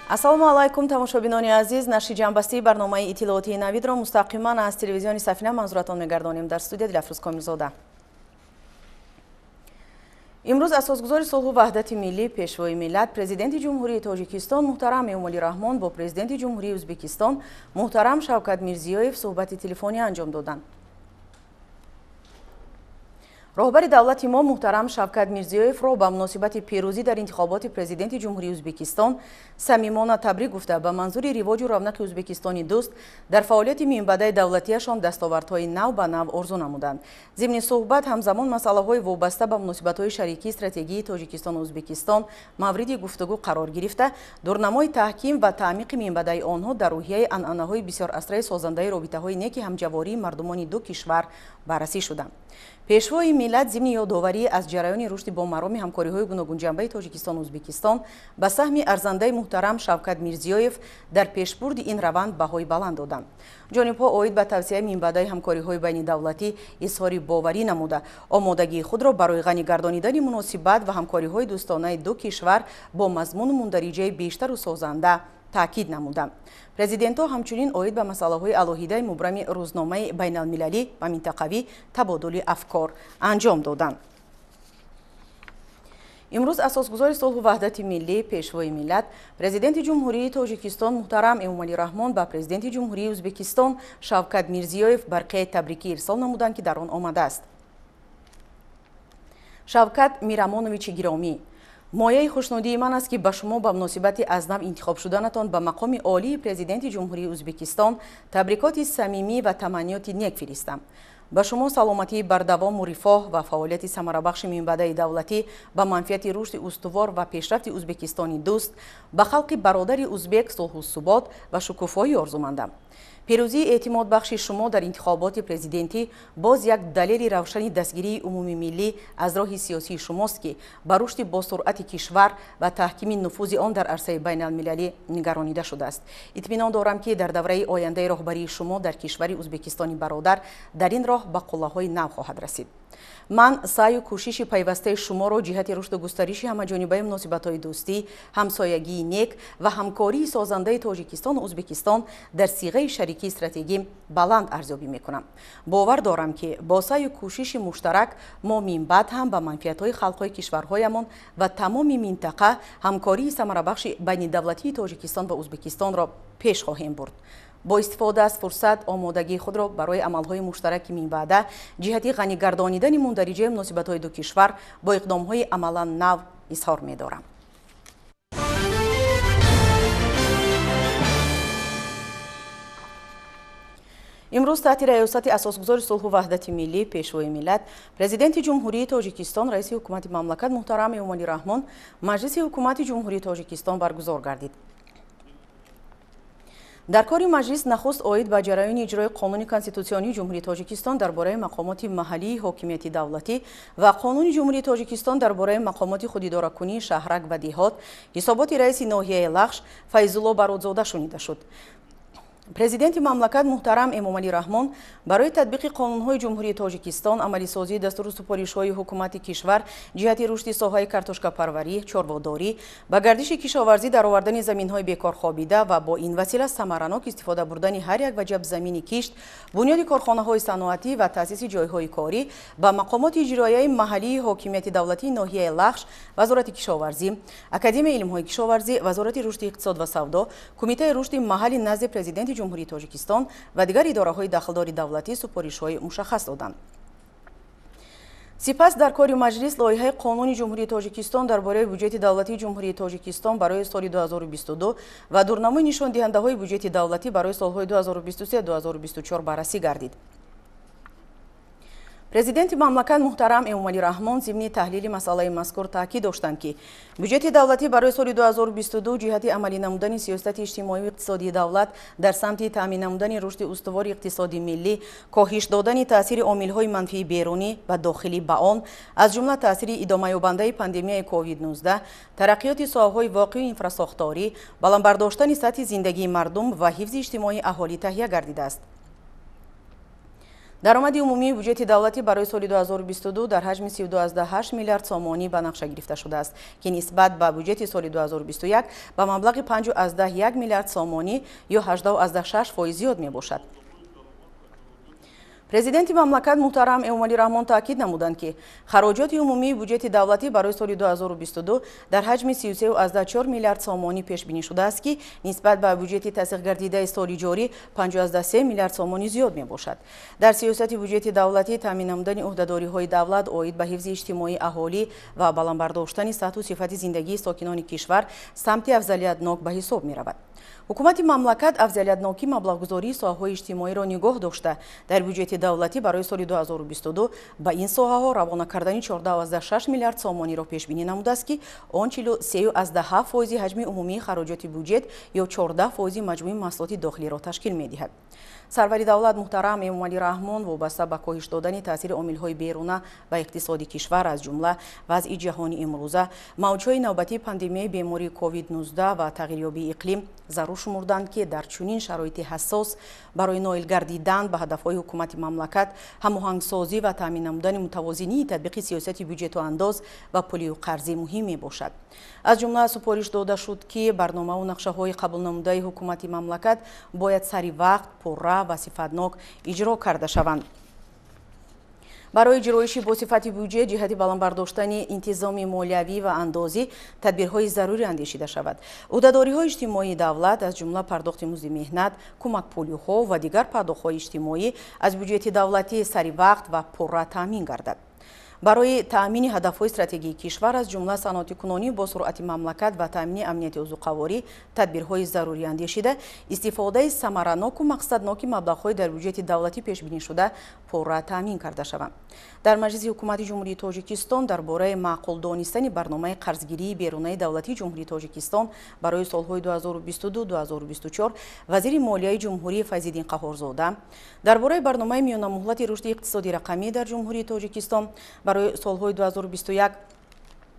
Ассалому алайкум, тамошобинони азиз. Нашри ҷамъбастии барномаи иттилоотии Навидро мустақиман аз телевизиони Сафина манзуратон мегардонем. Дар студия Дилафрӯз Комилзода. Имрӯз асосгузори сулҳу ваҳдати миллӣ, пешвои миллат, президенти Ҷумҳурии Тоҷикистон муҳтарам Эмомалӣ Раҳмон бо президенти Ҷумҳурии Ӯзбекистон муҳтарам Шавкат Мирзиёев суҳбати телефонӣ анҷом доданд. Роҳбари давлати мо муҳтарам Шавкат Мирзиёевро ба муносибати пирӯзӣ дар интихоботи президенти Ҷумҳурии Ӯзбекистон самимона табрик гуфта, ба манзури ривоҷу равнақи Ӯзбекистони дӯст дар фаъолияти минбаъдаи давлатияшон дастовардҳои нав ба нав орзу намуданд. Зимни суҳбат ҳамзамон масъалаҳои вобаста ба муносибатҳои шарикии стратегии Тоҷикистону Ӯзбекистон мавриди гуфтугӯ қарор гирифта, дурнамои таҳким ва таъмиқи минбаъдаи онҳо дар рӯҳияи анъанаҳои бисёрасраи созандаи робитаҳои неки ҳамҷавории мардумони ду кишвар баррасӣ шуданд. Пешвои миллат зимни ёдоварӣ аз ҷараёни рушди бомароми ҳамкориҳои гуногунҷанбаи Тоҷикистону Ӯзбекистон ба саҳми арзандаи муҳтарам Шавкат Мирзиёев дар пешбурди ин раванд баҳои баланд доданд. Ҷонибҳо оид ба тавсияи минбаъдаи ҳамкориҳои байнидавлатӣ изҳори боварӣ намуда, омодагии худро барои ғанӣ гардонидани муносибат ва ҳамкориҳои дӯстонаи ду кишвар бо мазмуну мундариҷаи бештару созанда таъкид намуданд. Президентҳо ҳамчунин оид ба масъалаҳои алоҳидаи мубрами рӯзномаи байналмилалӣ ва минтақавӣ табодули афкор анҷом доданд. Имрӯз асосгузори сулҳу ваҳдати миллӣ, пешвои миллат, президенти Ҷумҳурии Тоҷикистон муҳтарам Эмомалӣ Раҳмон ба президенти Ҷумҳурии Ӯзбекистон Шавкат Мирзиёев барқияи табрикӣ ирсол намуданд, ки дар он омадааст. Шавкат Мирамоновичи гиромӣ, мояи хушнудии ман аст, ки ба шумо ба муносибати аз нав интихоб шуданатон ба мақоми олии президенти Ҷумҳурии Ӯзбекистон табрикоти самимӣ ва таманниёти нек фиристам. Ба шумо саломатии бардавому рифоҳ ва фаъолияти самарабахши минбаъдаи давлатӣ ба манфиати рушди устувор ва пешрафти Ӯзбекистони дӯст, ба халқи бародари ӯзбек сулҳу субот ва шукуфоӣ орзумандам. Пирӯзии эътимодбахши шумо дар интихоботи президентӣ боз як далели равшани дастгирии умумимиллӣ аз роҳи сиёсии шумост, ки ба рушди босуръати кишвар ва таҳкими нуфузи он дар арсаи байналмилалӣ нигаронида шудааст. Итминон дорам, ки дар давраи ояндаи роҳбарии шумо дар кишвари Ӯзбекистони бародар дар ин роҳ ба қуллаҳои нав хоҳад расид. Ман саъю кӯшиши пайвастаи шуморо ҷиҳати рушду густариши ҳамаҷонибаи муносибатҳои дӯстӣ, ҳамсоягии нек ва ҳамкории созандаи Тоҷикистону Ӯзбекистон дар сиғаи шарикии стратегӣ баланд арзёбӣ мекунам. Бовар дорам, ки бо саъю кӯшиши муштарак мо минбаъд ҳам ба манфиатҳои халқҳои кишварҳоямон ва тамоми минтақа ҳамкории самарабахши байнидавлатии Тоҷикистон ва Ӯзбекистонро пеш хоҳем бурд. Бо истифода аз фурсат омодагии худро барои амалҳои муштараки минбаъда ҷиҳати ғанигардонидани мундариҷаи муносибатҳои ду кишвар бо иқдомҳои амалан нав изҳор медорам. Имрӯз таҳти раёсати асосгузори сулҳу ваҳдати миллӣ, пешвои миллат, президенти Ҷумҳурии Тоҷикистон, раиси ҳукумати мамлакат муҳтарам Эмомалӣ Раҳмон Маҷлиси ҳукумати Ҷумҳурии Тоҷикистон баргузор гардид. Дар кори маҷлис нахуст оид ба ҷараёни иҷрои қонуни конститутсионии Ҷумҳурии Тоҷикистон дар бораи мақомоти маҳаллии ҳокимияти давлатӣ ва қонуни Ҷумҳурии Тоҷикистон дар бораи мақомоти худидоракунии шаҳрак ва деҳот ҳисоботи раиси ноҳияи Лахш Файзулло Бародзода шунида шуд. Президенти мамлакат муҳтарам Эмомалӣ Раҳмон барои татбиқи қонунҳои Ҷумҳурии Тоҷикистон, амалисозии дастуру супоришҳои ҳукумати кишвар ҷиҳати рушди соҳаи картошкапарварӣ, чорводорӣ, ба гардиши кишоварзӣ даровардани заминҳои бекорхобида ва бо ин васила самаранок истифода бурдани ҳар як ваҷаб замини кишт, бунёди корхонаҳои саноатӣ ва таъсиси ҷойҳои корӣ ба мақомоти иҷроияи маҳаллии ҳокимияти давлатии ноҳияи Лахш, Вазорати кишоварзӣ, Академияи илмҳои кишоварзӣ, Вазорати рушди иқтисод ва савдо, Кумитаи рушди маҳалли назди президенти Ҷумҳурии Тоҷикистон ва дигар идораҳои дахлдори давлатӣ супоришҳои мушаххас доданд. Сипас дар кори маҷлис лоиҳаи қонуни Ҷумҳурии Тоҷикистон дар бораи буҷети давлатии Ҷумҳурии Тоҷикистон барои соли 2022 ва дурнамои нишондиҳандаҳои буҷети давлатӣ барои солҳои 2023-2024 баррасӣ гардид. Президенти мамлакат муҳтарам Эмомалӣ Раҳмон зимни таҳлили масъалаи мазкур таъкид доштанд, ки буҷети давлатӣ барои соли 2022 ҷиҳати амалӣ намудани сиёсати иҷтимоию иқтисодии давлат дар самти таъмин намудани рушди устувори иқтисоди миллӣ, коҳиш додани таъсири омилҳои манфии берунӣ ва дохилӣ ба он, аз ҷумла таъсири идомаёбандаи пандемияи COVID-19, тараққиёти соҳаҳои воқеию инфрасохторӣ, баланд бардоштани сатҳи зиндагии мардум ва ҳифзи иҷтимоии аҳолӣ таҳия гардидааст. Даромади умумии буҷети давлатӣ барои соли 2022 дар ҳаҷми 32,8 миллиард сомонӣ ба нақша гирифта шудааст, ки нисбат ба буҷети соли 2021 ба маблағи 5,1 миллиард сомонӣ ё 18,6% зиёд мебошад. Президенти мамлакат муҳтарам Эмомалӣ Раҳмон таъкид намуданд, ки хароҷоти умумии буҷети давлатӣ барои соли 2022 дар ҳаҷми 33,4 миллиард сомонӣ пешбинӣ шудааст, ки нисбат ба буҷети тасдиқгардидаи соли ҷорӣ 5,3 миллиард сомонӣ зиёд мебошад. Дар сиёсати буҷети давлатӣ таъмин намудани ӯҳдадориҳои давлат оид ба ҳифзи иҷтимоии аҳолӣ ва баланд бардоштани сатҳу сифати зиндагии сокинони кишвар самти афзалиятнок ба ҳисоб меравад. Ҳукумати мамлакат афзалиятнокии маблағгузории соҳаҳои иҷтимоиро нигоҳ дошта, дар буҷети давлатӣ барои соли 2022 ба ин соҳаҳо равона кардани 14,6 миллиард сомониро пешбинӣ намудааст, ки он 43,7% ҳаҷми умумии хароҷоти буҷет ё 14% маҷмӯи маҳсулоти дохилиро ташкил медиҳад. Сарвари давлат муҳтарам Эмомалӣ Раҳмон вобаста ба коҳиш додани таъсири омилҳои беруна ба иқтисоди кишвар, аз ҷумла вазъи ҷаҳони имрӯза, мавҷҳои навбатии пандемияи бемории COVID-19 ва тағйирёбии иқлим зарур шумурданд, ки дар чунин шароити ҳассос барои ноил гардидан ба ҳадафҳои ҳукумати мамлакат ҳамоҳангсозӣ ва таъмин намудани мутавозинии татбиқи сиёсати бюҷету андоз ва пулию қарзӣ муҳим мебошад. Аз ҷумла супориш дода шуд, ки барномаву нақшаҳои қабулнамудаи ҳукумати мамлакат бояд сари вақт, пурра ва сифатнок иҷро карда шаванд. Барои иҷроиши босифати буҷет ҷиҳати баланд бардоштани интизоми молиявӣ ва андозӣ тадбирҳои зарурӣ андешида шавад. Ӯҳдадориҳои иҷтимоии давлат, аз ҷумла пардохти музди меҳнат, кӯмакпулиҳо ва дигар пардохтҳои иҷтимоӣ аз буҷети давлатӣ сари вақт ва пурра таъмин гардад. Барои таъмини ҳадафҳои стратегии кишвар, аз ҷумла саноатикунонӣ бо суръати мамлакат ва таъмини амнияти озуқаворӣ тадбирҳои зарурӣ андешида, истифодаи самараноку мақсадноки маблағҳои дар буҷети давлатӣ пешбинӣшуда пурра таъмин карда шаванд. Дар Маҷлиси Ҳукумати Ҷумҳурии Тоҷикистон дар бораи маъқул донистани барномаи қарзгирии берунаи давлатии Ҷумҳурии Тоҷикистон барои солҳои 2022-2024 вазири молияи ҷумҳурӣ Файзиддин Қаҳҳорзода, дар бораи барномаи миёнамуҳлати рушди иқтисоди рақамӣ дар Ҷумҳурии Тоҷикистон барои солҳои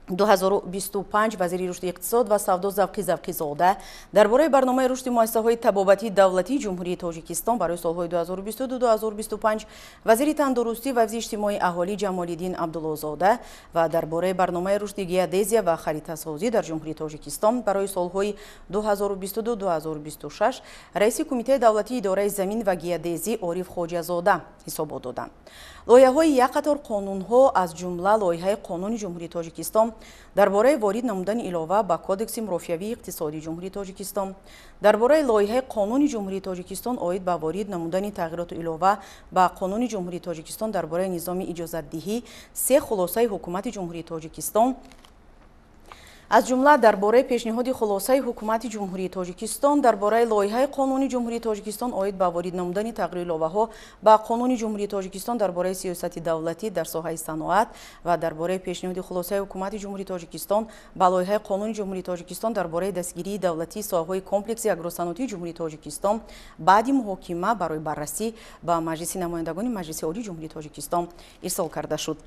2021-2025 вазири рушди иқтисод ва савдо Завқи Завқизода, дар бораи барномаи рушди муассисаҳои табобатии давлатии Ҷумҳурии Тоҷикистон барои солҳои 2022-2025 вазири тандурустӣ ва ҳифзи иҷтимоии аҳолӣ Ҷамолиддин Абдуллозода ва дар бораи барномаи рушди геодезия ва харитасозӣ дар Ҷумҳурии Тоҷикистон барои солҳои 2022-2026 раиси Кумитаи давлатии идораи замин ва геодезӣ Ориф Хоҷазода ҳисобот доданд. Лоиҳаҳои як қатор қонунҳо, аз ҷумла лоиҳаи Қонуни Ҷумҳурии Тоҷикистон дар бораи ворид намудани илова ба Кодекси мурофиавии иқтисодии Ҷумҳурии Тоҷикистон, дар бораи лоиҳаи Қонуни Ҷумҳурии Тоҷикистон оид ба ворид намудани тағйироту илова ба Қонуни Ҷумҳурии Тоҷикистон дар бораи низоми иҷозатдиҳӣ, се хулосаи Ҳукумати Ҷумҳурии Тоҷикистон, аз ҷумла дар бораи пешниҳоди хулосаи Ҳукумати Ҷумҳурии Тоҷикистон дар бораи лоиҳаи Қонуни Ҷумҳурии Тоҷикистон оид ба ворид намудани тағйиру иловаҳо ба Қонуни Ҷумҳурии Тоҷикистон дар бораи сиёсати давлатӣ дар соҳаи саноат ва дар бораи пешниҳоди хулосаи Ҳукумати Ҷумҳурии Тоҷикистон ба лоиҳаи Қонуни Ҷумҳурии Тоҷикистон дар бораи дастгирии давлатии соҳаҳои комплекси агросаноатии Ҷумҳурии Тоҷикистон баъди муҳокима барои баррасӣ ба Маҷлиси намояндагони Маҷлиси Олии Ҷумҳурии Тоҷикистон ирсол карда шуд.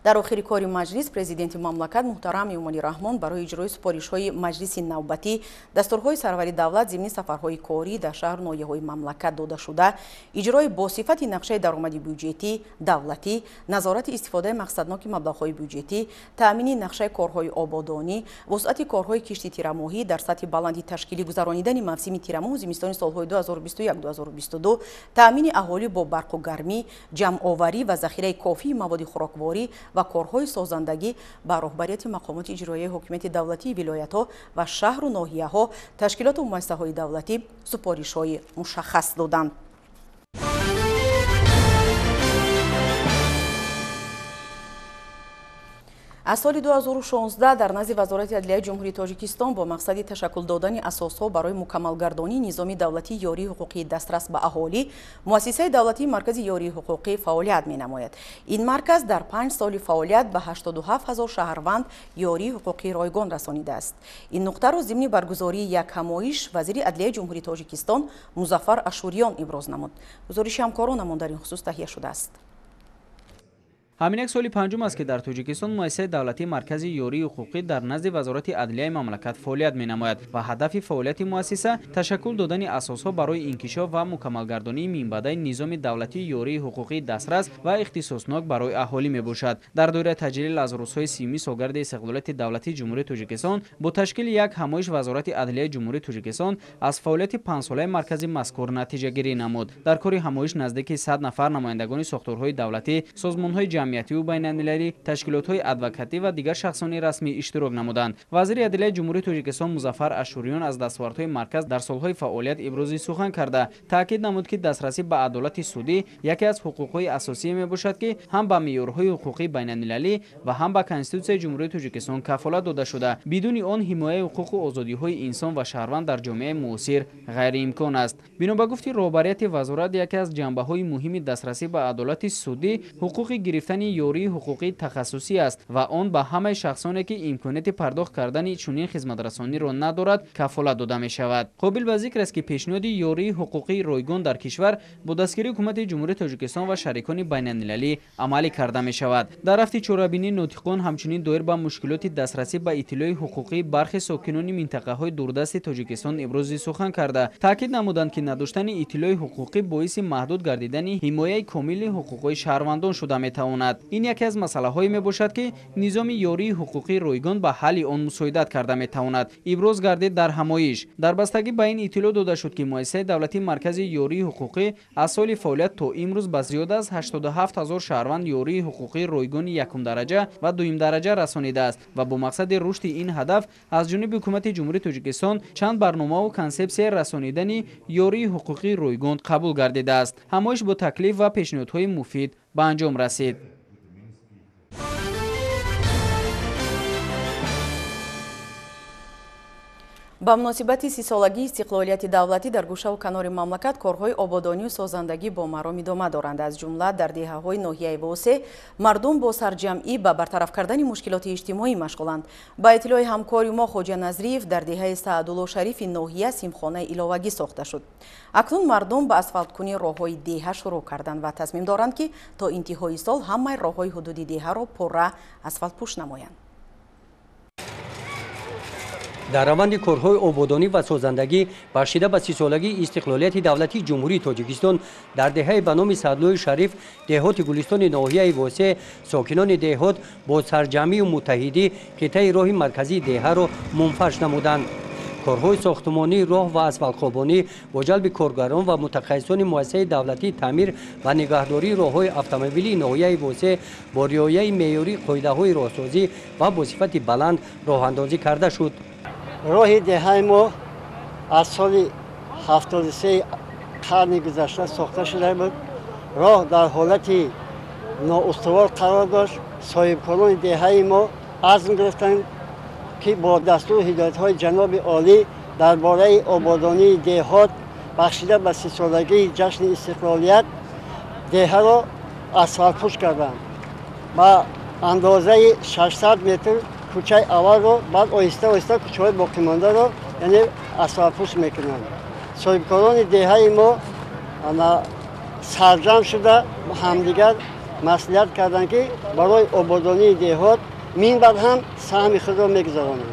Дар охири кори маҷлис президенти мамлакат муҳтарам Эмомалӣ Раҳмон барои иҷрои супоришҳои маҷлиси навбатӣ, дастурҳои сарвари давлат зимни сафарҳои корӣ дар шаҳру ноҳияҳои мамлакат додашуда, иҷрои босифати нақшаи даромади бюҷетӣ давлатӣ, назорати истифодаи мақсадноки маблағҳои бюҷетӣ, таъмини нақшаи корҳои ободонӣ, вусъати корҳои кишти тирамоҳӣ дар сатҳи баланди ташкилӣ гузаронидани мавсими тирамоҳу зимистони солҳои 2021-2022, таъмини аҳолӣ бо барқу гармӣ, ҷамъоварӣ ва захираи кофии маводи хӯрокворӣ ва корҳои созандагӣ ба роҳбарияти мақомоти иҷроияи ҳокимияти давлатии вилоятҳо ва шаҳру ноҳияҳо, ташкилоту муассисаҳои давлатӣ супоришҳои мушаххас доданд. Аз соли 2016 дар назди Вазорати адлияи Ҷумҳурии Тоҷикистон бо мақсади ташаккул додани асосҳо барои мукаммалгардонии низоми давлатии ёрии ҳуқуқии дастрас ба аҳолӣ муассисаи давлатии Маркази ёрии ҳуқуқӣ фаъолият менамояд. Ин марказ дар 5 соли фаъолият ба 87 ҳазор шаҳрванд ёрии ҳуқуқии ройгон расонидааст. Ин нуқтаро зимни баргузории як ҳамоиш вазири адлияи Ҷумҳурии Тоҷикистон Музаффар Ашуриён иброз намуд. Гузориши ҳамкоронамон дар ин хусус таҳия шудааст. Ҳамин як соли панҷум аст, ки дар Тоҷикистон муассисаи давлатии Маркази ёрии ҳуқуқӣ дар назди Вазорати адлияи мамлакат фаъолият менамояд ва ҳадафи фаъолияти муассиса ташаккул додани асосҳо барои инкишоф ва мукаммалгардонии минбаъдаи низоми давлатии ёрии ҳуқуқии дастрас ва ихтисоснок барои аҳолӣ мебошад. Дар доираи таҷлил аз рӯзҳои 30-уми солгарди истиқлолияти давлатии Ҷумҳурии Тоҷикистон бо ташкили як ҳамоиш Вазорати адлияи Ҷумҳурии Тоҷикистон аз фаъолияти панҷсолаи маркази мазкур натиҷагирӣ намуд. Дар кори ҳамоиш наздики 100 нафар намояндагони сохторҳои давлатӣ, созмонҳои ҷамъиятиву байналмилалӣ, ташкилотҳои адвокатӣ ва дигар шахсони расмӣ иштирок намуданд. Вазири адлияи Ҷумҳурии Тоҷикистон Музаффар Ашуриён аз дастовардҳои марказ дар солҳои фаъолият ибрози сухан карда, таъкид намуд, ки дастрасӣ ба адолати судӣ яке аз ҳуқуқҳои асосӣ мебошад, ки ҳам ба меъёрҳои ҳуқуқии байналмилалӣ ва ҳам ба Конститутсияи Ҷумҳурии Тоҷикистон кафолат дода шуда, бидуни он ҳимояи ҳуқуқу озодиҳои инсон ва шаҳрванд дар ҷомеаи муосир ғайриимкон аст. Бино ба гуфти роҳбарияти вазорат, яке аз ҷанбаҳои муҳими дастрасӣ ба адолати судӣ ҳуқуқи гирифтани ёрии ҳуқуқии тахассусӣ аст ва он ба ҳамаи шахсоне, ки имконияти пардохт кардани чунин хизматрасониро надорад, кафолат дода мешавад. Қобил ба зикр аст, ки пешниҳоди ёрии ҳуқуқии ройгон дар кишвар бо дастгирии Ҳукумати Ҷумҳурии Тоҷикистон ва шарикони байналмилалӣ амалӣ карда мешавад. Дар рафти чорабинӣ нотиқон ҳамчунин доир ба мушкилоти дастрасӣ ба иттилои ҳуқуқии бархе сокинони минтақаҳои дурдасти Тоҷикистон ибрози сухан карда, таъкид намуданд, ки надоштани иттилои ҳуқуқӣ боиси маҳдуд гардидани ҳимояи комили ҳуқуқҳои шаҳрвандон шуда метавонад. Ин яке аз масъалаҳое мебошад, ки низоми ёрии ҳуқуқии ройгон ба ҳалли он мусоидат карда метавонад. Иброз гардид дар ҳамоиш. Дар бастагӣ ба ин иттилоъ дода шуд, ки муассисаи давлатии Маркази ёрии ҳуқуқӣ аз соли фаъолият то имрӯз ба зиёда аз 87 ҳазор шаҳрванд ёрии ҳуқуқии ройгони якумдараҷа ва дуюмдараҷа расонидааст ва бо мақсади рушди ин ҳадаф аз ҷониби Ҳукумати Ҷумҳурии Тоҷикистон чанд барномаву консепсияи расонидани ёрии ҳуқуқии ройгон қабул гардидааст. Ҳамоиш бо таклиф ва пешниҳодҳои муфид ба анҷом расид. Ба муносибати 30-солагии истиқлолияти давлатӣ дар гӯшаву канори мамлакат корҳои ободонию созандагӣ бо маром идома доранд. Аз ҷумла дар деҳаҳои ноҳияи Восе мардум бо сарҷамъӣ ба бартараф кардани мушкилоти иҷтимоӣ машғуланд. Ба иттилои ҳамкори мо Хоҷа Назриев, дар деҳаи Саадулло Шарифи ноҳия симхонаи иловагӣ сохта шуд. Акнун мардум ба асфалткунии роҳҳои деҳа шурӯъ карданд ва тасмим доранд, ки то интиҳои сол ҳамаи роҳҳои ҳудуди деҳаро пурра асфалтпӯш намоянд. Дар раванди корҳои ободонӣ ва созандагӣ бахшида ба 30-солагии истиқлолияти давлатии Ҷумҳурии Тоҷикистон дар деҳаи ба номи Саъдуллои Шариф деҳоти Гулистони ноҳияи Восе сокинони деҳот бо сарҷамъию муттаҳидӣ қитъаи роҳи марказии деҳаро мунфарш намуданд. Корҳои сохтумонӣ, роҳ ва асфалтхобонӣ бо ҷалби коргарон ва мутахассисони муассисаи давлатии таъмир ва нигаҳдории роҳҳои автомобилии ноҳияи Восе бо риояи меъёрии қоидаҳои роҳсозӣ ва бо сифати баланд роҳандозӣ карда шуд. Роҳи деҳаи мо аз соли 73 қарни гузашта сохта шуда буд. Роҳ дар ҳолати ноустувор қарор дошт. Соҳибкорони деҳаи мо азм гирифтанд, ки бо дастуру ҳидоятҳои ҷаноби олӣ дар бораи ободонии деҳот бахшида ба 30-солагии ҷашни истиқлолият деҳаро асфалтпӯш карданд. Ба андозаи 600 метр кӯчаи аввалро, баъд оҳиста оҳиста кӯчаҳои боқимондаро яъне асфалтпӯш мекунанд. Соҳибкорони деҳаи мо сарҷамъ шуда ҳамдигар маслиҳат карданд, ки барои ободонии деҳот минбаъд ҳам саҳми худро мегузаронанд.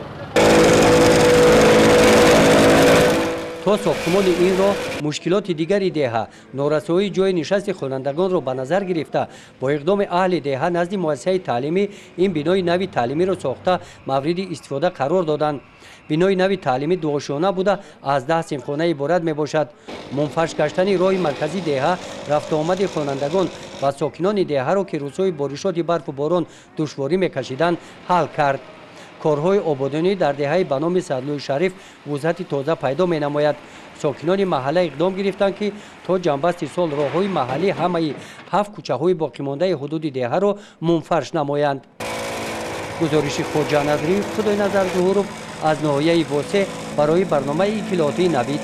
То сохтумони ин роҳ мушкилоти дигари деҳа, норасоии ҷойи нишасти хонандагонро ба назар гирифта, бо иқдоми аҳли деҳа назди муассисаи таълимӣ ин бинои нави таълимиро сохта мавриди истифода қарор доданд. Бинои нави таълимӣ дуошёна буда аз 10 синфхона иборат мебошад. Мунфарш гаштани роҳи марказии деҳа рафтуомади хонандагон ва сокинони деҳаро, ки рӯзҳои боришоти барфу борон душворӣ мекашиданд, ҳал кард. Корҳои ободонӣ дар деҳаи ба номи Саъдуллои Шариф вусъати тоза пайдо менамояд. Сокинони маҳалла иқдом гирифтанд, ки то ҷанбасти сол роҳҳои маҳаллӣ ҳамаи 7 кӯчаҳои боқимондаи ҳудуди деҳаро мунфарш намоянд. Гузориши Хоҷа Назриев, Худойназар Зуҳуров аз ноҳияи Восе барои барномаи иттилоотии Навид.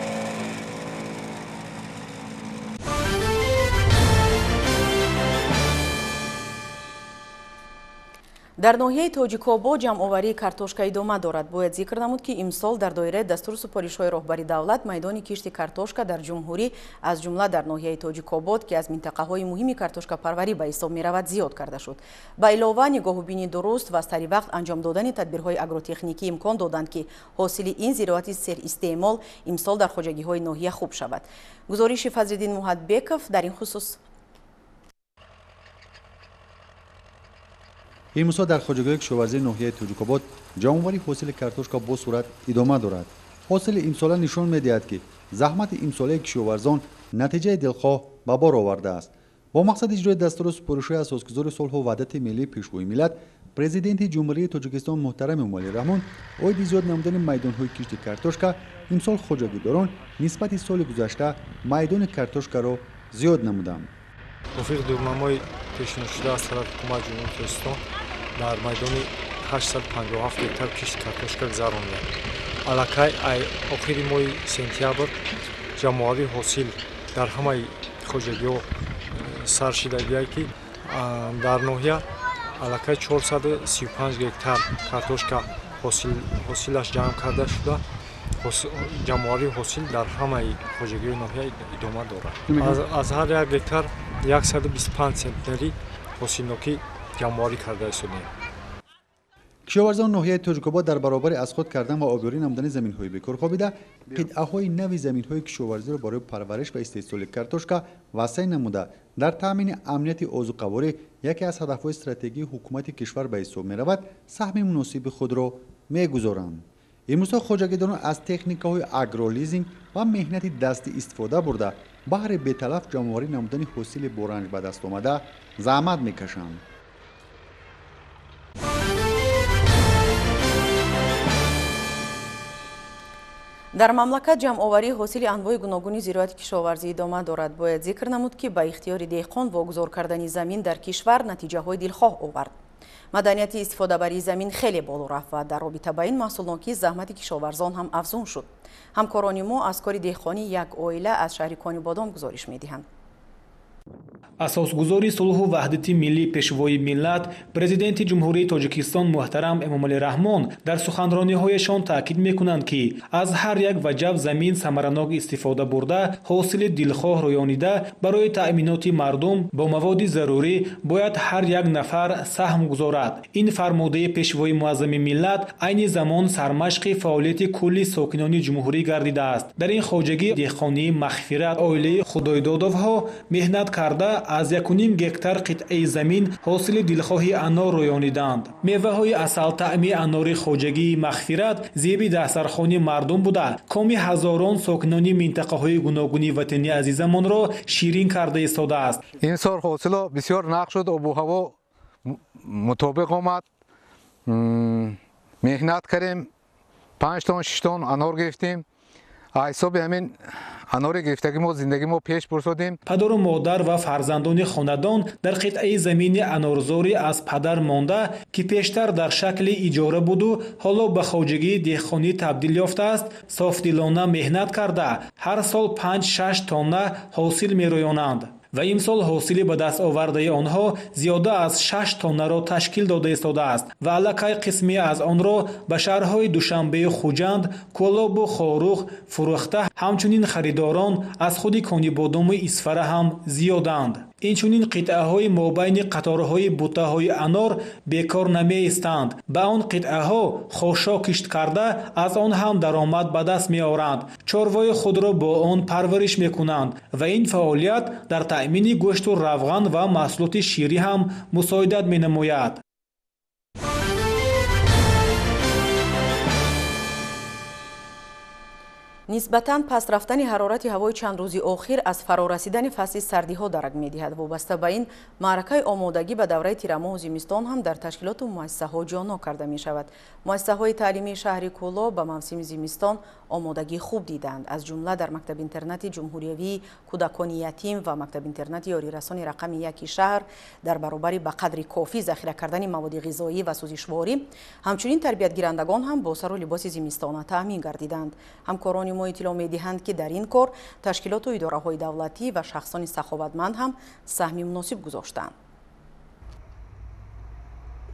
Дар ноҳияи Тоҷикобод ҷамъоварии картошка идома дорад. Бояд зикр намуд, ки имсол дар доираи дастуру супоришҳои роҳбари давлат майдони кишти картошка дар ҷумҳурӣ, аз ҷумла дар ноҳияи Тоҷикобод, ки аз минтақаҳои муҳими картошкапарварӣ ба ҳисоб меравад, зиёд карда шуд. Ба илова, нигоҳубини дуруст ва сари вақт анҷом додани тадбирҳои агротехникӣ имкон доданд, ки ҳосили ин зироати серистеъмол имсол дар хоҷагиҳои ноҳия хуб шавад. Гузориши Фазлиддин Муҳатбеков дар ин хусус. Имрӯзҳо дар хоҷагиҳои кишоварзии ноҳияи Тоҷикобод ҷамъоварии ҳосили картошка бо суръат идома дорад. Ҳосили имсола нишон медиҳад, ки заҳмати имсолаи кишоварзон натиҷаи дилхоҳ ба бор овардааст. Бо мақсади иҷрои дастуру супоришҳои асосгузори сулҳу ваҳдати миллии Пешвои миллат, Президенти Ҷумҳурии Тоҷикистон муҳтарам Эмомалӣ Раҳмон оиди зиёд намудани майдонҳои кишти картошка, имсол хоҷагидорон нисбати соли гузашта майдони картошкаро зиёд намуданд. Мувофиқи дурнамои пешниҳодшуда аз тарафи ҳукумати Ҷумҳурии Тоҷикистон дар майдони 857 гектар кишти картошка гузаронидем. Аллакай охири моҳи сентябр ҷамъоварии ҳосил дар ҳамаи хоҷагиҳо сар шидагие, ки дар ноҳия аллакай 435 гектар картошка ҳосилаш ҷамъ карда шуда, ҷамъоварии ҳосил дар ҳамаи хоҷагиҳои ноҳия идома дорад. Аз ҳар як гектар 125 центнери ҳосилнокӣ ҷамъоварӣ карда истодем. Кишоварзони ноҳияи Тоҷикобод дар баробари аз худ кардан ва обёрӣ намудани заминҳои бекор хобида, қитъаҳои нави заминҳои кишоварзиро барои парвариш ва истеҳсоли картошка васеъ намуда, дар таъмини амнияти озуқаворӣ, яке аз ҳадафҳои стратегии ҳукумати кишвар ба ҳисоб меравад, саҳми муносиби худро мегузоранд. Имрӯзҳо хоҷагидорон аз техникаҳои агролизинг ва меҳнати дастӣ истифода бурда, баҳри беталаф ҷамъоварӣ намудани ҳосили боранҷ ба даст омада заҳмат мекашанд. Дар мамлакат ҷамъоварии ҳосили анвои гуногуни зироати кишоварзӣ идома дорад. Бояд зикр намуд, ки ба ихтиёри деҳқон вогузор кардани замин дар кишвар натиҷаҳои дилхоҳ овард. Маданияти истифодабарии замин хеле боло рафт ва дар робита ба ин маҳсулнокии заҳмати кишоварзон ҳам афзун шуд. Ҳамкорони мо аз кори деҳқонӣ як оила аз шаҳри Конибодом гузориш медиҳанд. Асосгузори сулҳу ваҳдати миллӣ, Пешвои миллат, Президенти Ҷумҳурии Тоҷикистон муҳтарам Эмомалӣ Раҳмон дар суханрониҳояшон таъкид мекунанд, ки аз ҳар як ваҷаб замин самаранок истифода бурда, ҳосили дилхоҳ рӯёнида, барои таъминоти мардум бо маводи зарурӣ бояд ҳар як нафар саҳм гузорад. Ин фармудаи Пешвои муаззами миллат айни замон сармашқи фаъолияти кулли сокинони ҷумҳурӣ гардидааст. Дар ин хоҷагии деҳқонии Мағфират оилаи Худойдодовҳо меҳнат карда аз 1,5 гектар қитъаи замин ҳосили дилхоҳи анор рӯёниданд. Меваҳои асалтаъми анори хоҷагии Мағфират зеби дастархони мардум буда, коми ҳазорон сокинони минтақаҳои гуногуни ватани азизамонро ширин карда истодааст. Имсол ҳосило бисёр нақ шуд, обу ҳаво мутобиқ омад. Меҳнат кардем, 5 тон 6 тон анор гирифтем. Ҳисоби ҳамин анори гирифтагӣ мо зиндагӣ мо пеш бурсодем. Падару модар ва фарзандони хонадон дар қитъаи замини анорзорӣ аз падар монда, ки пештар дар шакли иҷора буду ҳоло ба хоҷагии деҳқонӣ табдил ёфтааст, софдилона меҳнат карда, ҳар сол 5-6 тонна ҳосил мерӯёнанд ва имсол ҳосили ба даст овардаи онҳо зиёда аз 6 тоннаро ташкил дода истодааст ва аллакай қисме аз онро ба шаҳрҳои Душанбею Хуҷанд, Кӯлобу Хоруғ фурӯхта, ҳамчунин харидорон аз худи Конибодому Исфара ҳам зиёданд. Инчунин қитъаҳои мобайни қаторҳои бутаҳои анор бекор намеистанд. Ба он қитъаҳо хошок кишт карда, аз он ҳам даромад ба даст меоранд. Чорвои худро бо он парвариш мекунанд ва ин фаъолият дар таъмини гӯшту равған ва маҳсулоти ширӣ ҳам мусоидат менамояд. Нисбатан паст рафтани ҳарорати ҳавои чанд рӯзи охир аз фарорасидани фасли сардиҳо дарак медиҳад. Вобаста ба ин маъракаи омодагӣ ба давраи тирамоҳу зимистон ҳам дар ташкилоту муассисаҳо ҷонок карда мешавад. Муассисаҳои таълимии шаҳри Кӯлоб ба мавсими зимистон омодагии хуб диданд. Аз ҷумла дар мактаби-интернати ҷумҳуриявии кӯдакони ятим ва мактаби-интернати ёрирасони рақами 1 шаҳр дар баробари ба қадри кофӣ захира кардани маводи ғизоӣ ва сӯзишворӣ, ҳамчунин тарбиятгирандагон ҳам бо сару либоси зимистона таъмин гардиданд. Ҳамкорони мо иттилоъ медиҳанд, ки дар ин кор ташкилоту идораҳои давлатӣ ва шахсони саховатманд ҳам саҳми муносиб гузоштанд.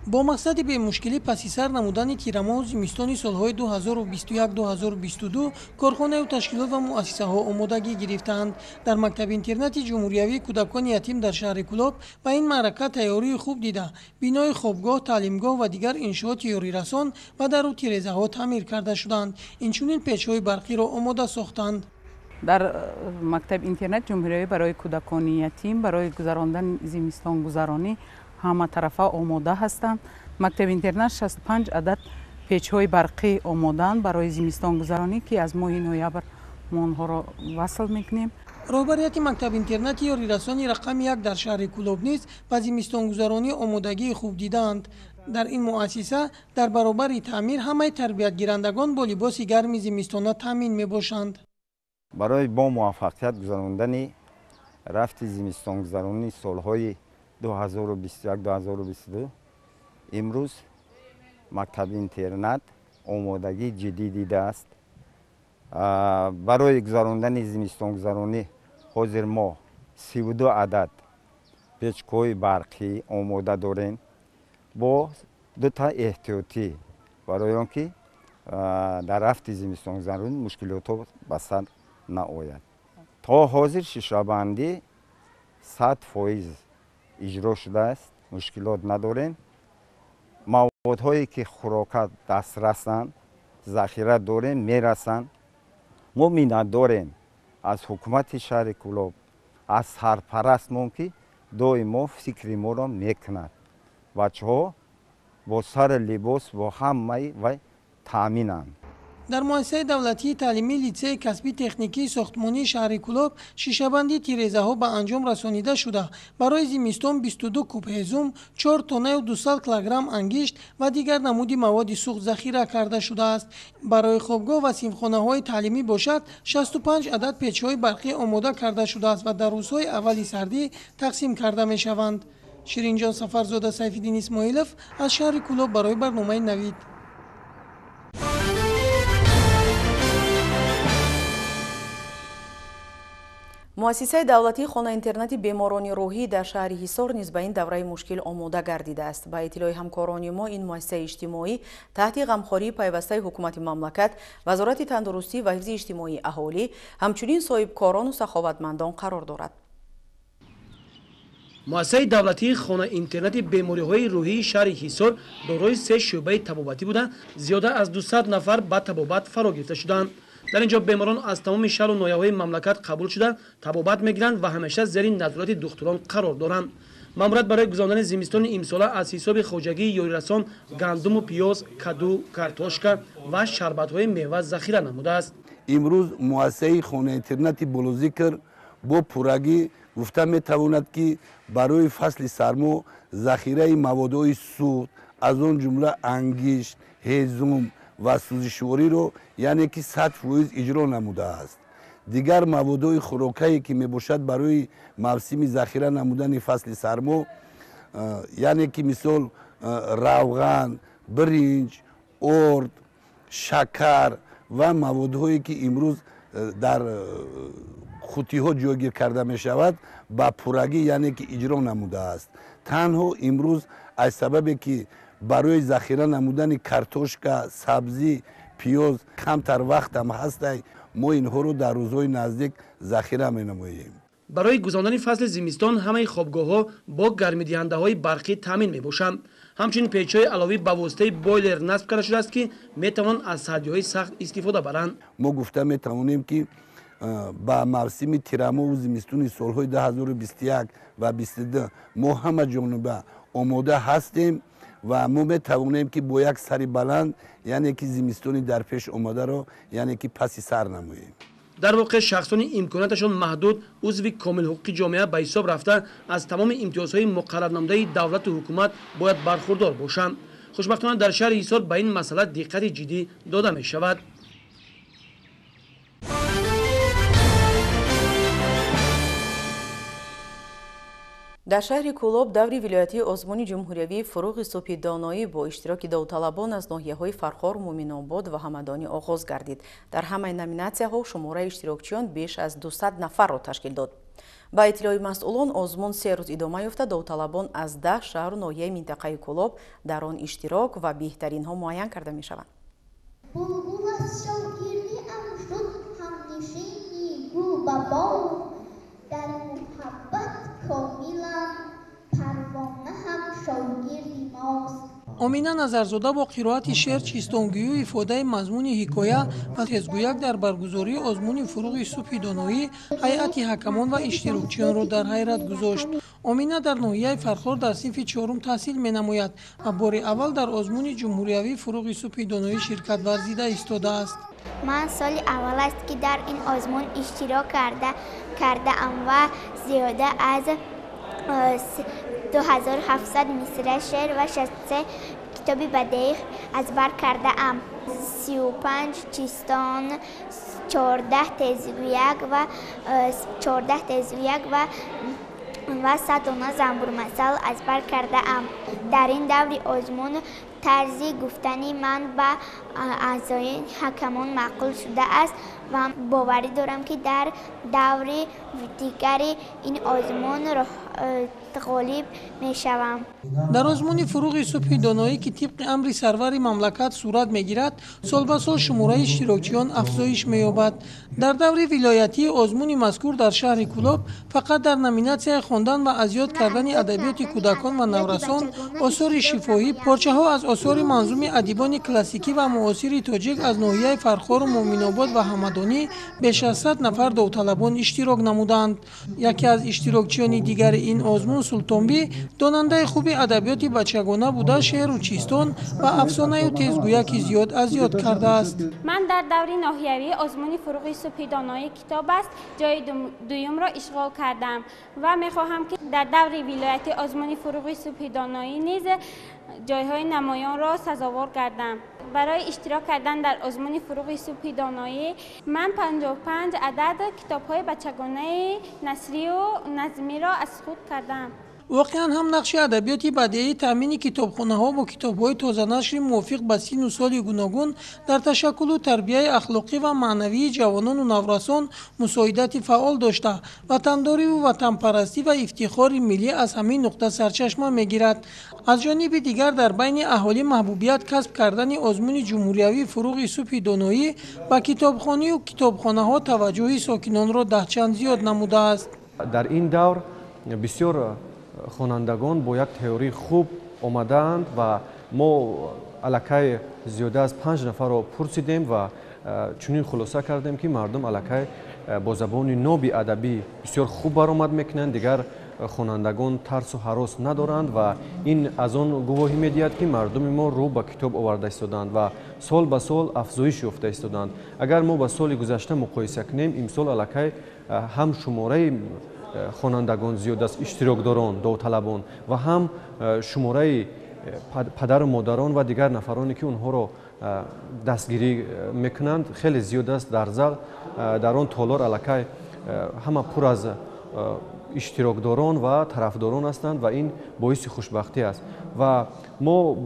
Бо мақсади бемушкилӣ паси сар намудани тирамоҳу зимистони солҳои 2021-2022 корхонаю ташкилот ва муассисаҳо омодагӣ гирифтаанд. Дар мактаби интернати ҷумҳуриявии кӯдакони ятим дар шаҳри Кӯлоб ба ин маърака тайёрии хуб дида, бинои хобгоҳ, таълимгоҳ ва дигар иншооти ёрирасон ва дару тирезаҳо таъмир карда шуданд. Инчунин печҳои барқиро омода сохтанд. Дар мактаби интернат ҷумҳуриявӣ барои кӯдакони ятим барои гузарондани зимистонгузаронӣ ҳаматарафа омода ҳастанд. Мактаби интернат 65 адад печҳои барқӣ омодаанд барои зимистонгузаронӣ, ки аз моҳи ноябр мо онҳоро васл мекунем. Роҳбарияти мактаби интернати ёрирасони рақами 1 дар шаҳри Кӯлоб низ ба зимистонгузаронӣ омодагии хуб дидаанд. Дар ин муассиса дар баробари таъмир ҳамаи тарбиятгирандагон бо либоси гарми зимистона таъмин мебошанд. Барои бо муваффақият гузарондани рафти зимистонгузаронии солҳои 2021-2022 имрӯз мактаби интернат омодагии ҷиддӣ дидааст. Барои гузарондани зимистонгузаронӣ ҳозир мо 32 адад печкҳои барқӣ омода дорем бо дута эҳтиётӣ, барои он ки дар рафти зимистонгузаронӣ мушкилотҳо ба сар наояд. То ҳозир шишабандӣ 100% иҷро шудааст, мушкилот надорем. Маводҳое ки хӯрока дастрасанд, захира дорем, мерасанд. Мо миннатдорем аз ҳукумати шаҳри Кӯлоб, аз сарпарастмон, ки доимо фикри моро мекунад. Бачаҳо бо сари либос, бо ҳамаи вай таъминанд. Дар муассисаи давлатии таълимии литсеи касбии техникии сохтмонии шаҳри Кӯлоб шишабанди тирезаҳо ба анҷом расонида шуда, барои зимистон 22 куб ҳезум, 4 тоннаю 200 килограмм ангишт ва дигар намуди маводи сӯхт захира карда шудааст. Барои хобгоҳ ва синфхонаҳои таълимӣ бошад 65 адад печҳои барқӣ омода карда шудааст ва дар рӯзҳои аввали сардӣ тақсим карда мешаванд. Ширинҷон Сафарзода, Сайфиддин Исмоилов аз шаҳри Кӯлоб барои барномаи Навид. Муассисаи давлатии хона-интернати беморони рӯҳӣ дар шаҳри Ҳисор низ ба ин давраи мушкил омода гардидааст. Ба иттилои ҳамкорони мо, ин муассисаи иҷтимоӣ таҳти ғамхории пайвастаи ҳукумати мамлакат, Вазорати тандурустӣ ва ҳифзи иҷтимоии аҳолӣ, ҳамчунин соҳибкорону саховатмандон қарор дорад. Муассисаи давлатии хона-интернати бемориҳои рӯҳии шаҳри Ҳисор дорои 3 шӯъбаи табобатӣ буда, зиёда аз 200 нафар ба табобат фаро гирифта шуданд. Дар ин ҷо беморон аз тамоми шаҳру ноҳияҳои мамлакат қабул шуда, табобат мегиранд ва ҳамеша зери назорати духтурон қарор доранд. Маъмурият барои гузарондани зимистони имсола аз ҳисоби хоҷагии ёрирасон гандуму пиёз, каду, картошка ва шарбатҳои мева захира намудааст. Имрӯз муассисаи хона-интернати болозикр бо пуррагӣ гуфта метавонад, ки барои фасли сармо захираи маводҳои сӯхт, аз он ҷумла ангишт, ҳезум ва сӯзишвориро, яъне ки 100% иҷро намудааст. Дигар маводҳои хӯрокае ки мебошад барои мавсими захира намудани фасли сармо, яъне ки мисол равған, биринҷ, орд, шакар ва маводҳое ки имрӯз дар қуттиҳо ҷойгир карда мешавад, ба пуррагӣ яъне ки иҷро намудааст. Танҳо имрӯз аз сабабе ки барои захира намудани картошка, сабзӣ, пиёз камтар вақтам ҳастай, мо инҳоро дар рӯзҳои наздик захира менамоем. Барои гузарондани фасли зимистон ҳамаи хобгоҳҳо бо гармидиҳандаҳои барқӣ таъмин мебошанд. Ҳамчунин печҳои аловӣ ба воситаи бойлер насб карда шудааст, ки метавон аз сардиҳои сахт истифода баранд. Мо гуфта метавонем, ки ба мавсими тирамоҳу зимистони солҳои 2021 ва 22 мо ҳама ҷониба омода ҳастем ва мо метавонем, ки бо як сари баланд, яъне ки зимистони дар пеш омадаро, яъне ки паси сар намоем. Дар воқеъ шахсони имконияташон маҳдуд узви комилҳуқуқи ҷомеа ба ҳисоб рафта, аз тамоми имтиёзҳои муқаррарнамудаи давлату ҳукумат бояд бархурдор бошанд. Хушбахтона дар шаҳри Ҳисор ба ин масъала диққати ҷиддӣ дода мешавад. Дар шаҳри Кӯлоб даври вилоятии озмуни ҷумҳуриявии фуруғи субҳи доноӣ бо иштироки довталабон аз ноҳияҳои Фархор, Муъминобод ва Ҳамадонӣ оғоз гардид. Дар ҳамаи номинатсияҳо шумораи иштирокчиён беш аз 200 нафарро ташкил дод. Ба иттилои масъулон, озмун 3 рӯз идома ёфта, довталабон аз 10 шаҳру ноҳияи минтақаи Кӯлоб дар он иштирок ва беҳтаринҳо муайян карда мешаванд. Булбул аз шогирдиам шуд ҳамнишини гул ба боғ, дар муҳаббат комилам парвона ҳам шогирди мост. Омина Назарзода бо қироати шеър, чистонгӯю ифодаи мазмуни ҳикоя ва тезгӯяк дар баргузории озмуни Фуруғи субҳи доноӣ ҳайати ҳакамон ва иштирокчиёнро дар ҳайрат гузошт. Омина дар ноҳияи Фархор дар синфи 4 таҳсил менамояд ва бори аввал дар озмуни ҷумҳуриявии Фуруғи субҳи доноӣ ширкат варзида истодааст. Ман соли аввал аст, ки дар ин озмун иштирок кардаам ва зиёда аз 2700 мисра шеър ва 63 китоби бадеӣ аз бар кардаам. 35 чистон, 14 тезгӯяк ва 14 тезгӯяк ва 100 дона занбурмасал аз бар кардаам. Дар ин даври озмун тарзи гуфтани ман ба аъзои ҳакамон маъқул шудааст ва боварӣ дорам, ки дар даври дигари ин озмун ғолиб мешавам. Дар озмуни Фуруғи субҳи доноӣ, ки тибқи амри сарвари мамлакат сурат мегирад, сол ба сол шумораи иштирокчиён афзоиш меёбад. Дар даври вилоятии озмуни мазкур дар шаҳри Кӯлоб фақат дар номинатсияи хондан ва аз ёд кардани адабиёти кӯдакон ва наврасон, осори шифоҳӣ, порчаҳо аз осори манзуми адибони классикӣ ва муосири тоҷик аз ноҳияи Фархору Муъминобод ва Ҳамадонӣ беш аз 100 нафар довталабон иштирок намуданд. Яке аз иштирокчиёни дигари ин озмун Султонбӣ донандаи хуби адабиёти бачагона буда, шеъру чистон ва афсонаю тезгӯяки зиёд аз ёд кардааст. Ман дар даври ноҳиявии озмуни Фуруғи субҳи доноӣ китоб аст ҷои дуюмро ишғол кардам ва мехоҳам, ки дар даври вилояти озмуни Фуруғи субҳи доноӣ низ ҷойҳои намоёнро сазовор гардам. Барои иштирок кардан дар озмуни Фуруғи субҳи доноӣ ман 55 адад китобҳои бачагонаи насрию назмиро аз худ кардам. Воқеан ҳам нақши адабиёти бадеӣ, таъмини китобхонаҳо бо китобҳои тозанашри мувофиқ ба синну соли гуногун дар ташаккулу тарбияи ахлоқӣ ва маънавии ҷавонону наврасон мусоидати фаъол дошта, ватандориву ватанпарастӣ ва ифтихори миллӣ аз ҳамин нуқта сарчашма мегирад. Аз ҷониби дигар, дар байни аҳолӣ маҳбубият касб кардани озмуни ҷумҳуриявии Фуруғи субҳи доноӣ ба китобхонию китобхонаҳо таваҷҷӯҳи сокинонро даҳчанд зиёд намудааст. Дар ин давр бисёр хонандагон бо як теорияи хуб омадаанд ва мо аллакай зиёда аз 5 нафарро пурсидем ва чунин хулоса кардем, ки мардум аллакай бо забони ноби адабӣ бисёр хуб баромад мекунанд. Дигар хонандагон тарсу ҳарос надоранд ва ин аз он гувоҳӣ медиҳад, ки мардуми мо рӯ ба китоб оварда истоданд ва сол ба сол афзоиш ёфта истоданд. Агар мо ба соли гузашта муқоиса кунем, имсол аллакай ҳам шумораи хонандагон зиёд аст, иштирокдорон, довталабон ва ҳам шумораи падару модарон ва дигар нафароне, ки онҳоро дастгирӣ мекунанд, хеле зиёд аст. Дар зал, дар он толор аллакай ҳама пур аз иштирокдорон ва тарафдорон ҳастанд ва ин боиси хушбахтӣ аст. Ва мо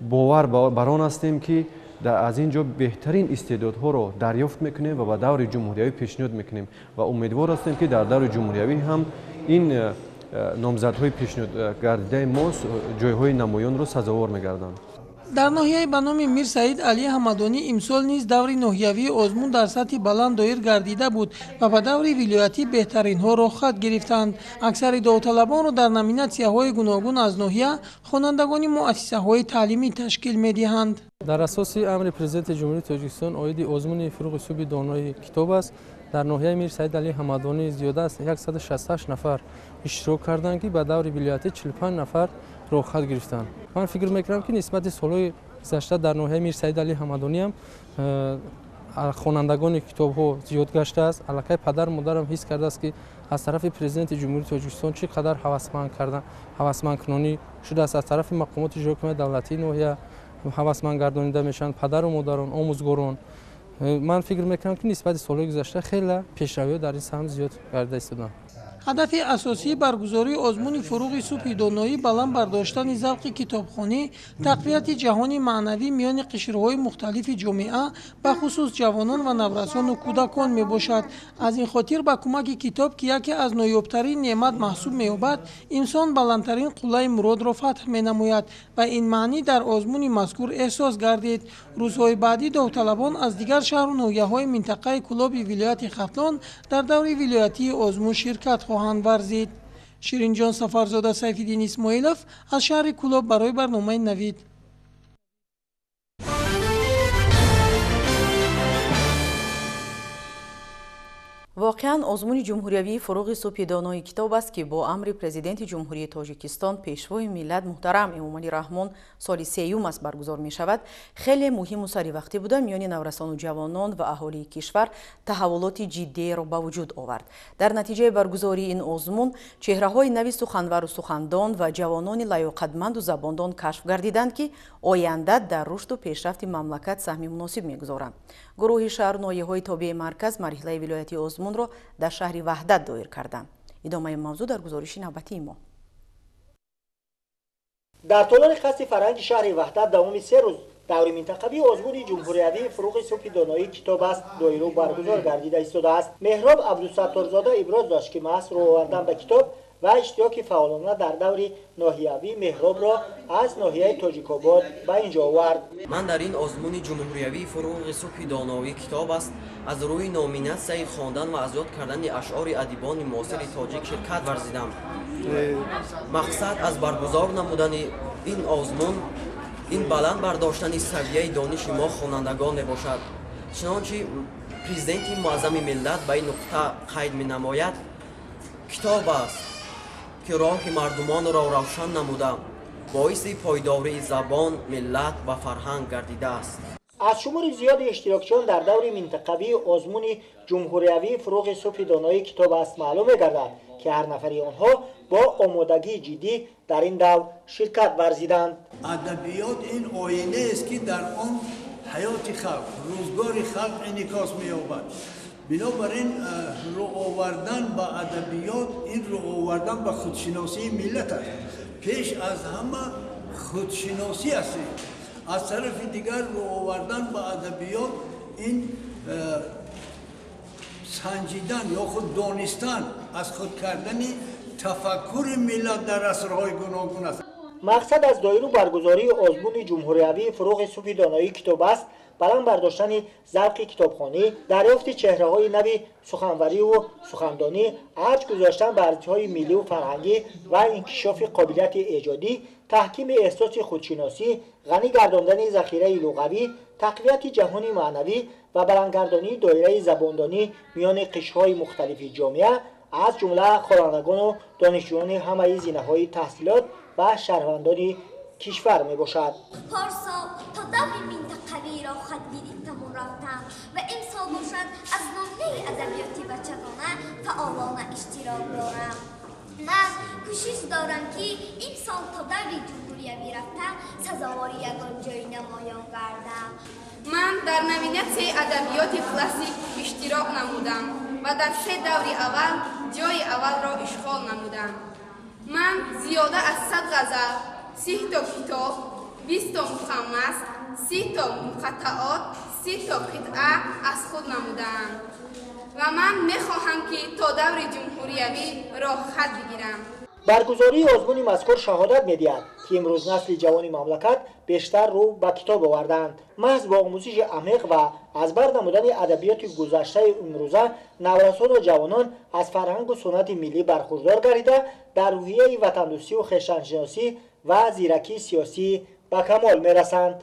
бовар бар он ҳастем, ки аз ин ҷо беҳтарин истеъдодҳоро дарёфт мекунем ва ба даври ҷумҳуриявӣ пешниҳод мекунем ва умедвор ҳастем, ки дар даври ҷумҳуриявӣ ҳам ин номзадҳои пешниҳодгардидаи мо ҷойҳои намоёнро сазовор мегарданд. Дар ноҳияи ба номи Мир Саид Алӣ Ҳамадонӣ имсол низ даври ноҳиявии озмун дар сатҳи баланд доир гардида буд ва ба даври вилоятӣ беҳтаринҳо роҳхат гирифтанд. Аксари довталабонро дар номинатсияҳои гуногун аз ноҳия хонандагони муассисаҳои таълимӣ ташкил медиҳанд. Дар асоси амри Президенти Ҷумҳурии Тоҷикистон оиди озмуни Фуруғи субҳи донои китоб аст, дар ноҳияи Мир Саид Алӣ Ҳамадонӣ зиёда аз 168 нафар иштирок карданд, ки ба даври вилоятӣ 45 нафар роҳхат гирифтанд. Ман фикр мекунам, ки нисбати солҳои гузашта дар ноҳияи Мир Саид Алӣ Ҳамадонӣ ҳам хонандагони китобҳо зиёд гаштааст. Аллакай падару модарам ҳис кардааст, ки аз тарафи Президенти Ҷумҳурии Тоҷикистон чӣ қадар ҳавасмандкунонӣ шудааст, аз тарафи мақомоти иҷроии ҳукумати давлатии ноҳия ҳавасманд гардонида мешаванд, падару модарон, омӯзгорон. Ман фикр мекунам, ки нисбати солҳои гузашта хеле пешравиҳо дар ин самт зиёд гардида истоданд. Ҳадафи асосии баргузории озмуни фуруғи субҳи доноӣ баланд бардоштани завқи китобхонӣ, тақвияти ҷаҳони маънавӣ миёни қишрҳои мухталифи ҷомеа, бахусус ҷавонон ва наврасону кӯдакон мебошад. Аз ин хотир ба кӯмаки китоб, ки яке аз ноёбтарин неъмат маҳсуб меёбад, инсон баландтарин қуллаи муродро фатҳ менамояд ва ин маънӣ дар озмуни мазкур эҳсос гардид. Рӯзҳои баъдӣ довталабон аз дигар шаҳру ноҳияҳои минтақаи Кӯлоби вилояти Хатлон дар даври вилоятии озмун ширкат хоҳанд варзид. Ширинҷон Сафарзода, Сайфиддин Исмоилов аз шаҳри Кӯлоб барои барномаи Навид. Воқеан озмуни ҷумҳуриявии фуруғи субҳи донои китоб аст, ки бо амри президенти Ҷумҳурии Тоҷикистон пешвои миллат муҳтарам Эмомалӣ Раҳмон соли сеюм аст баргузор мешавад, хеле муҳиму саривақтӣ буда миёни наврасону ҷавонон ва аҳолии кишвар таҳаввулоти ҷиддиеро ба вуҷуд овард. Дар натиҷаи баргузории ин озмун чеҳраҳои нави суханвару сухандон ва ҷавонони лаёқатманду забондон кашф гардиданд, ки оянда дар рушду пешрафти мамлакат саҳми муносиб мегузоранд. Гурӯҳи шаҳру ноҳияҳои тобеи марказ марҳилаи вилоятии озмунро дар шаҳри Ваҳдат доир карданд. Идомаи мавзӯъ дар гузориши навбатии мо. Дар толори қасри фарҳанги шаҳри Ваҳдат давоми 3 рӯз даври минтақавии озмуни ҷумҳуриявии фуруғи субҳи доноии китоб аст доиру баргузор гардида истодааст. Меҳроб Абдусатторзода иброз дошт, ки маҳз рӯ овардан ба китоб ва иштироки фаъолона дар даври ноҳиявӣ Меҳробро аз ноҳияи Тоҷикобод ба ин ҷо овард. Ман дар ин озмуни ҷумҳуриявии фуруғи субҳи доноии китоб аст аз рӯи номинатсияи хондан ва аз ёд кардани ашъори адибони муосири тоҷик ширкат варзидам. Мақсад аз баргузор намудани ин озмун ин баланд бардоштани савияи дониши мо хонандагон мебошад. Чунончи президенти муаззами миллат ба ин нуқта қайд менамояд, китоб аст ки роҳи мардумонро равшан намуда, боиси пойдории забон, миллат ва фарҳанг гардидааст. Аз шумори зиёди иштирокчиён дар даври минтақавии озмуни ҷумҳуриявии фуруғи субҳи доноии китоб аст маълум мегардад, ки ҳар нафари онҳо бо омодагии ҷиддӣ дар ин давр ширкат варзиданд. Адабиёт ин оинаест, ки дар он ҳаёти халқ, рӯзгори халқ инъикос меёбад. Бинобар ин рӯ овардан ба адабиёт ин рӯ овардан ба худшиносии миллат аст. Пеш аз ҳама худшиносӣ аст. Аз тарафи дигар рӯ овардан ба адабиёт ин санҷидан ё худ донистан аз худ кардани тафаккури миллат дар асрҳои гуногун аст. Мақсад аз доиру баргузории озмуни ҷумҳуриявии фуруғи субҳи доноии китоб аст баланд бардоштани завқи китобхонӣ, дарёфти чеҳраҳои нави суханвариву сухандонӣ, арҷ гузоштан ба арзишҳои милливу фарҳангӣ ва инкишофи қобилияти эҷодӣ, таҳкими эҳсоси худшиносӣ, ғанӣ гардондани захираи луғавӣ, тақвияти ҷаҳони маънавӣ ва баландгардонии доираи забондонӣ миёни қишрҳои мухталифи ҷомеа, аз ҷумла хонандагону донишҷӯёни ҳамаи зинаҳои таҳсилот ва шаҳрвандони кишвар мебошад. Парсол то даври минтақавиро хат гирифтаму рафтам ва имсол бошад аз ноҳияи адабиёти бачагона фаъолона иштирок дорам. Ман кӯшиш дорам, ки имсол то даври ҷумҳуриявӣ рафта сазовори ягон ҷои намоён гардам. Ман дар номинатсияи адабиёти классик иштирок намудам ва дар 3 даври аввал ҷои аввалро ишғол намудам. Ман зиёда аз 100 ғазал, 30 то китоб, 20 то мухаммас, 30 то муқаттаот, 30 то қитъа аз худ намудаам ва ман мехоҳам, ки то даври ҷумҳуриявӣ роҳхат бигирам. Баргузории озмуни мазкур шаҳодат медиҳад, ки имрӯз насли ҷавони мамлакат бештар рӯ ба китоб овардаанд. Маҳз бо омӯзиши амиқ ва аз бар намудани адабиёти гузаштаи имрӯза наврасону ҷавонон аз фарҳангу суннати миллӣ бархурдор гардида, дар рӯҳияи ватандӯстию хештаншиносӣ ва зиракии сиёсӣ ба камол мерасанд.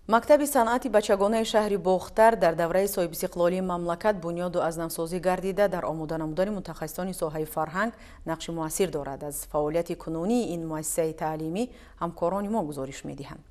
Мактаби санъати бачагонаи шаҳри Бохтар дар давраи соҳибистиқлолии мамлакат бунёду аз навсозӣ гардида, дар омода намудани мутахассисони соҳаи фарҳанг нақши муассир дорад. Аз фаъолияти кунунии ин муассисаи таълимӣ ҳамкорони мо гузориш медиҳанд.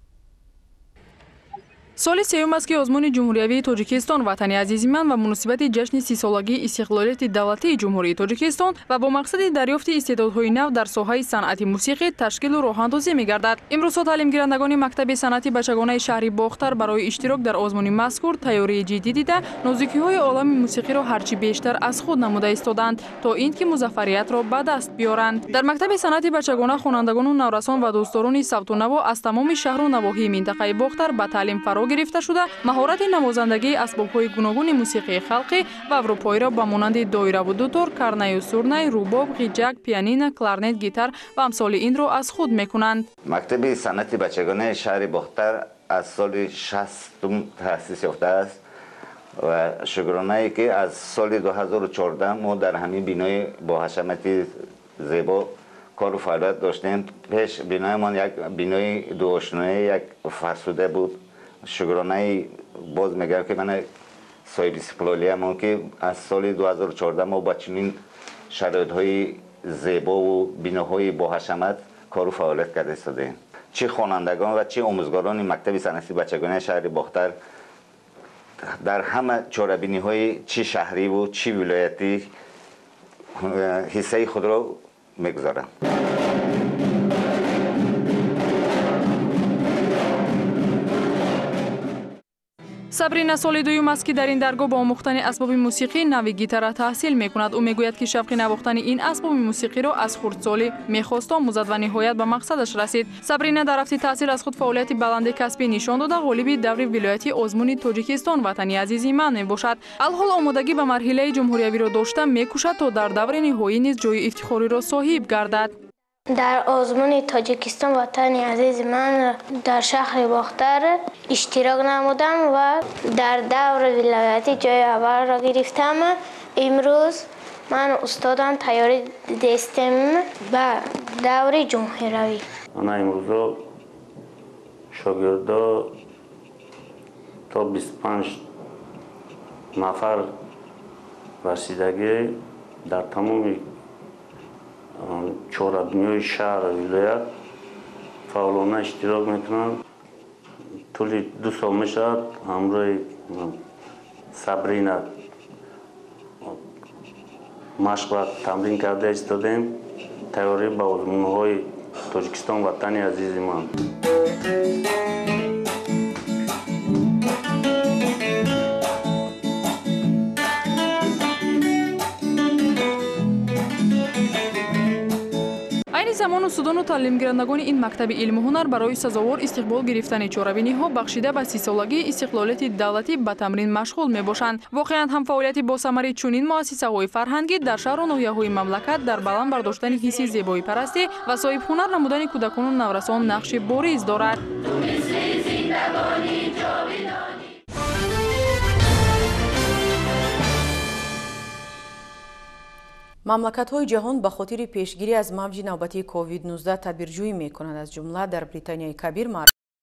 Соли сеюм аст, ки озмуни ҷумҳуриявии Тоҷикистон «Ватани азизи ман» ва муносибати ҷашни 30-солагии истиқлолияти давлатии Ҷумҳурии Тоҷикистон ва бо мақсади дарёфти истеъдодҳои нав дар соҳаи санъати мусиқӣ ташкилу роҳандозӣ мегардад. Имрӯзҳо таълимгирандагони мактаби санъати бачагонаи шаҳри Бохтар барои иштирок дар озмуни мазкур тайёрии ҷиддӣ дида, нозукиҳои олами мусиқиро ҳарчи бештар аз худ намуда истоданд, то ин ки музаффариятро ба даст биёранд. Дар мактаби санъати бачагона хонандагону наврасон ва дӯстдорони савту наво аз тамоми шаҳру навоҳии минтақаи Бохтар ба таълим фаро гирифта шуда, маҳорати навозандагии асбобҳои гуногуни мусиқии халқӣ ва аврупоиро ба монанди доираву дутор, карнаю сурнай, рубоб, ғиҷак, пианино, кларнет, гитар ва амсоли инро аз худ мекунанд. Мактаби санъати бачагонаи шаҳри Бохтар аз соли 60 таъсис ёфтааст ва шукронае, ки аз соли 2014 мо дар ҳамин бинои бо ҳашамати зебо кору фаъолият доштем. Пеш биноямон як бинои дуошноӣ, як фарсуда буд. Шукронаи боз мегӯям, ки мана соҳиби истиқлолиямон, ки аз соли 2014 мо ба чунин шароитҳои зебову биноҳои боҳашамат кору фаъолият карда истодаем. Чӣ хонандагон ва чӣ омӯзгорони мактаби санъати бачагонаи шаҳри Бохтар дар ҳама чорабиниҳои чӣ шаҳриву чӣ вилоятӣ ҳиссаи худро мегузоранд. Сабрина соли дуюм аст, ки дар ин даргоҳ ба омӯхтани асбоби мусиқии нави гитара таҳсил мекунад. Ӯ мегӯяд, ки шавқи навохтани ин асбоби мусиқиро аз хурдсолӣ мехост омӯзад ва ниҳоят ба мақсадаш расид. Сабрина дар рафти таҳсил аз худ фаъолияти баланди касбӣ нишон дода, ғолиби даври вилоятии озмуни «Тоҷикистон Ватани азизи ман» мебошад. Алҳол омодагӣ ба марҳилаи ҷумҳуриявиро дошта, мекӯшад, то дар даври ниҳоӣ низ ҷои ифтихориро соҳиб гардад. Дар озмуни «Тоҷикистон Ватани азизи ман» дар шаҳри Бохтар иштирок намудам ва дар даври вилоятӣ ҷои аввалро гирифтам. Имрӯз ман устодам тайёрӣ дидистем ба даври ҷумҳуриявӣ. Ана имрӯзо шогирдо то 25 нафар расидагӣ дар тамоми чорабиниҳои шаҳр вилоят фаъолона иштирок мекунанд. Тӯли 2 сол мешавад ҳамроҳи Сабрина машқ ва тамрин карда истодем, тайёрӣ ба озмунҳои «Тоҷикистон Ватани азизи ман». Айни замон устодону таълимгирандагони ин мактаби илму ҳунар барои сазовор истиқбол гирифтани чорабиниҳо бахшида ба 30-солагии истиқлолияти давлатӣ ба тамрин машғул мебошанд. Воқеан ҳам фаъолияти босамари чунин муассисаҳои фарҳангӣ дар шаҳру ноҳияҳои мамлакат дар баланд бардоштани ҳисси зебоипарастӣ ва соҳибҳунар намудани кӯдакону наврасон нақши бориз дорад. Мамлакатҳои ҷаҳон ба хотири пешгирӣ аз мавҷи навбатии COVID-19 тадбирҷӯӣ мекунанд. Аз ҷумла дар Британияи Кабир